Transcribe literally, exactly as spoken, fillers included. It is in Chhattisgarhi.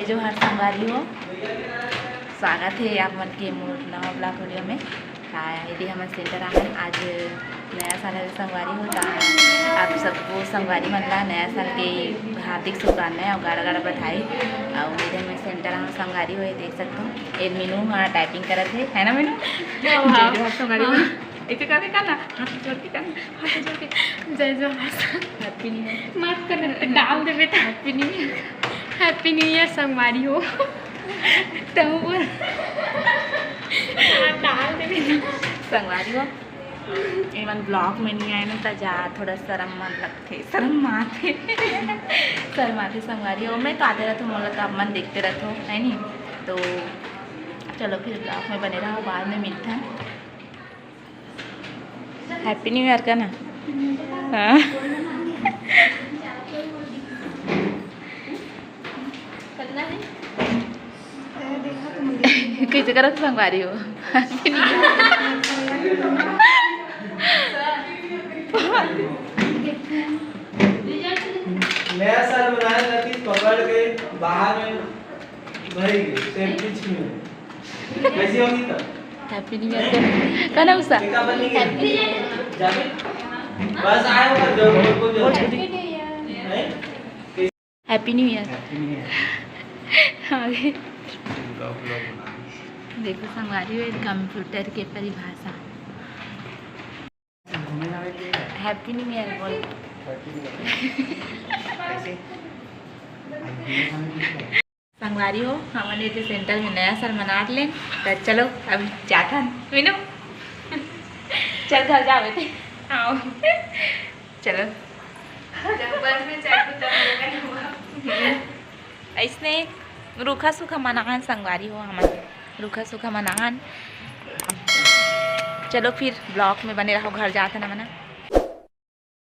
जोहार संगवारी हो, स्वागत हे आप मन के मोर नवा vlog video में। हाँ, एदे हमन center आहन, आज नया साल हे संगवारी हो, त आप सबको संगवारी मन ला नया साल के हार्दिक शुभकामनाएं अउ गाड़ा गाड़ा बधाई। अउ एदे हमन center आहन संगवारी हो, ये देख सकत हो, ए मीनू हा typing करत हे, है ना मीनू? हाँ, हाँ। जय जोहार संगवारी हो। हाँ। एके करके का ना, हाथ जोड़ के का ना, हाथ जोड़ के, जय जोहार। Happy New Year। माफ कर दे, डाल देबे त। Happy New Year। Happy New Year संगवारी हो। तहूँ बोल। हाथ डाल देबे त। संगवारी हो, एमन vlog में नहीं आए ना, त जा थोड़ा शर्म मन लगथे, शर्म आथे। शर्म आथे संगवारी हो, मैं तो आते रहथों, मोला तो आप मन देखते रहथो, है नी? तो चलो फिर vlog में बने रहो, बाद में मिलथन। Happy New Year का ना? हाँ। कैसे करत संगवारी हो? Happy New Year। नया साल मनाए खातिर पकड़ के बाहर में भरी गई, safety छीन। कैसी होगी तब? Happy New Year का, का ना उषा? टीका बनी गई। Happy New Year। जाके बस आए हो तो जो बोल, बोल, बोल। नहीं? Happy New Year। Happy New Year। आगे। Vlog, vlog बना। देखो संगवारी हो, computer के परिभाषा। घूमे जावे के है। Happy New Year बोल। Happy New Year। कैसे? संगवारी हो, हमन एदे center में नया साल मना लेन, त चलो अब जाथन। मीनू, चल घर जावे थे। आओ। चलो। जब बस में चढ़बो तब मजा आही। अइसने रूखा सूखा मनाहन संगवारी हो, हमन रूखा सूखा मनाहन। चलो फिर vlog में बने रहो, घर जाथन हमन।